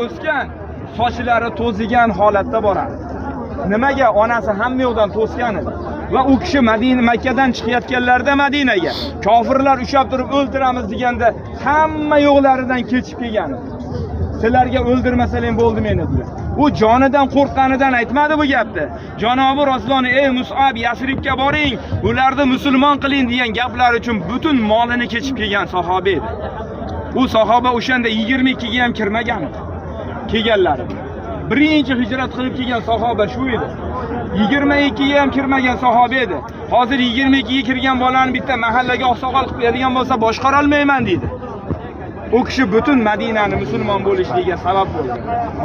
o'sgan, sochlari to'zigan holatda boradi. Nimaga? Onasi hamma yoqdan to'sgan edi. Va u kishi Madina, Makkadan chiqayotganlarida Madinaga kofirlar ushlab turib o'ldiramiz deganda hamma yo'qlaridan kechib kelgan edi. Sizlarga o'ldirmasalang bo'ldi meni degan. U jonidan qo'rqqanidan aytmadi bu gapni. Janobi Rasulullohni ey Mus'ab, Yasribga boring, ularni musulmon qiling degan gaplar uchun butun molini kechib kelgan sahoba edi. U sahoba o'shanda 22 ga ham kirmagan edi. Kelganlari. Birinchi hijrat qilib kelgan sahoba shu edi. 22 ga ham kirmagan sahoba edi. Hozir 22 ga kirgan bolani bitta mahallaga oqsoqol qilib beradigan bo'lsa, boshqara olmayman deydi. U kishi butun Madinani musulmon bo'lishligiga sabab bo'ldi.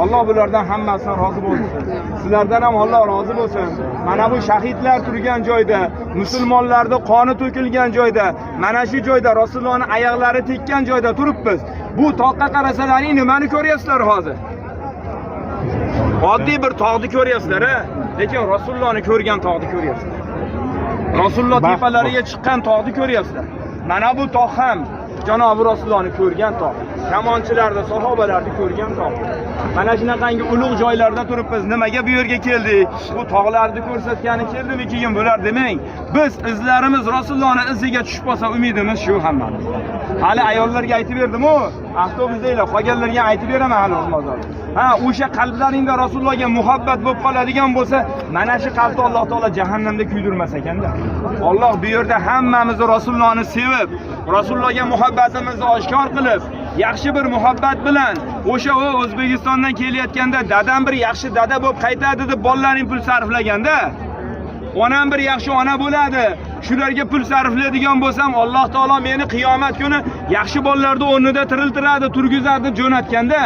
Alloh bulardan hammasidan rozi bo'lsin. Sizlardan ham Alloh rozi bo'lsin. Mana bu shahidlar turgan joyda, musulmonlarning qoni to'kilgan joyda, mana shu joyda Rasulullohning oyoqlari tekkan joyda turibmiz. Bu toqqa qarasalaring nimani ko'ryapsizlar hozir? Oddiy bir tog'ni ko'ryapsizlar, a? Lekin Rasulullohni ko'rgan tog'ni ko'ryapsizlar. Rasululloh tepalariga chiqqan tog'ni ko'ryapsizlar. Mana bu tog' ham janobi Rasulullohni ko'rgan tog'. Kamonchilarni, sahobalarni ko'rgan tog'. Mana shunaqangi ulug' joylarda turibmiz. Nimaga bu yerga keldik? Bu tog'larni ko'rsatgani keldimi keyin bular demang. Biz izlarimiz Rasulullohning iziga tushib qolsa, umidimiz shu hammamiz. Hali ayollarga aytib berdim-u, avtobusdagilar qolganlarga aytib beraman hali o'zimozor. Ha, o'sha qalblaringda Rasulullohga muhabbat bo'lib qoladigan bo'lsa, mana shu qalbni Alloh taolo jahannamda kuydirmas ekanda. Alloh bu yerda hammamizni Rasulullohni sevib, Rasulullohga muhabbatimizni oshkor qilib, yaxshi bir muhabbat bilan o'sha u O'zbekistondan kelayotganda dadam bir yaxshi dada bo'lib qaytadi deb bolalaring pul sarflaganda, onam bir yaxshi ona bo'ladi. Shularga pul sarflaydigan bo'lsam, Alloh taolo meni qiyomat kuni yaxshi bolalarni o'rnida tiriltiradi, turgizadi deb jo'natganda,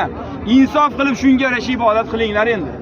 insof qilib shunga yarasha ibodat qilinglar endi.